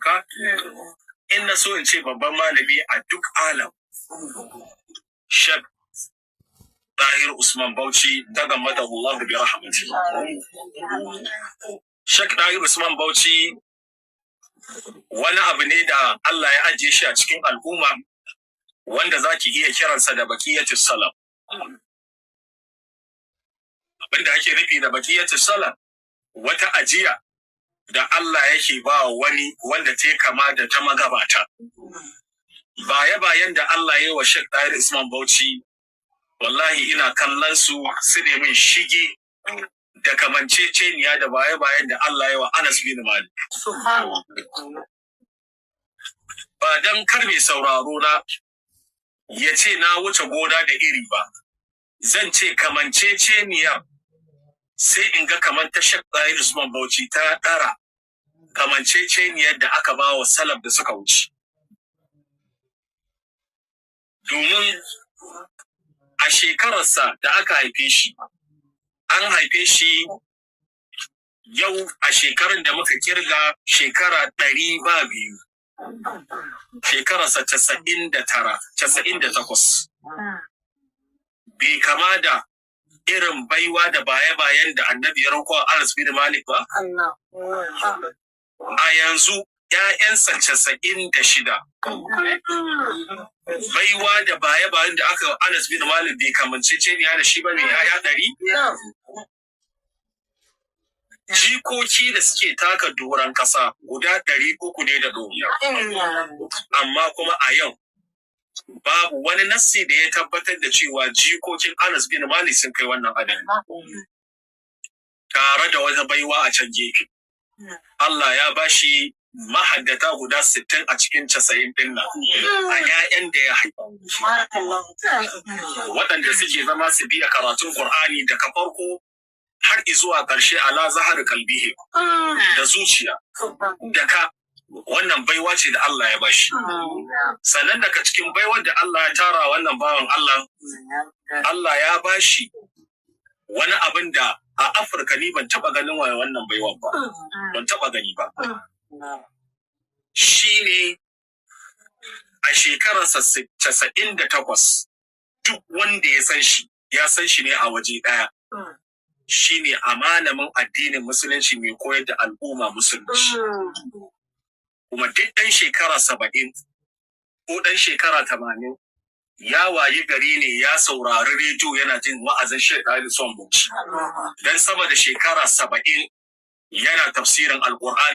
Afirka, in na so in ce babban malami a duk alam. Sheikh Tahir Usman Bauchi, tagammadahu Allah bi rahmati. Sheikh Tahir Usman Bauchi wani abu ne da Allah ya ajiye shi a cikin al'umma, wanda za ki iya kiransa da baqiyatus salaf. Abinda ake nufi da baqiyatus salaf, wata ajiya da Allah yake ba wani wanda ta kama da ta magabata. Baya bayan da Allah ya yi wa Sheikh Tahir Usman Bauchi, wallahi ina kallon su, su ne min shige da kamanceceniya da baya bayan da Allah ya yi wa Anas bin Malik. Ba dan kar mai sauraro na ya ce na wuce gona da iri ba, zan ce kamanceceniyar, sai in ga kamar ta Sheikh Tahir Usman Bauchi ta ɗara kamanceceniyar da aka ba wa salaf da suka wuce. Domin a shekararsa da aka haife shi, an haife shi yau a shekarun da muka kirga shekara 102, shekararsa 99, 98. Bai kama da irin baiwa da baye-bayen da Annabi ya roƙo Anas bin Malik ba? A yanzu ‘ya'yansa 96. Baiwa da baye-bayen da aka Anas bin Malik bai kamanceceniya da shi ba mai ‘ya'ya 100? Jikoki da suke taka doron ƙasa guda 300 ne da ɗoriya. Amma kuma a yau babu wani nassi da ya tabbatar da cewa jikokin Anas bin Malik sun kai wannan adadi. Tare da wata baiwa a can gefe. Allah ya bashi mahaddata guda 60 a cikin 90 ɗin nan a 'ya'yan da ya haifa. Waɗanda suke zama su biya karatun Qur'ani daga farko har zuwa ƙarshe ala zahar kalbihi, da zuciya da ka. Wannan baiwa ce da Allah ya bashi. Sannan daga cikin baiwar da Allah ya tara wannan bawan Allah, Allah ya bashi wani abin da a Afirka ni ban taba ganin wa wannan baiwar ba, ban taba gani ba. Shine a shekararsa 98, duk wanda ya san shi ya san shi ne a waje ɗaya, shine a malamin addinin Musulunci mai koyar da al'umma Musulunci. Kuma duk ɗan shekara 70 ko ɗan shekara 80 ya wayi gari ne ya saurari rediyo yana jin wa'azin Sheikh Ali Son Bauchi. Dan sama da shekara 70 yana tafsirin Alƙur'ani.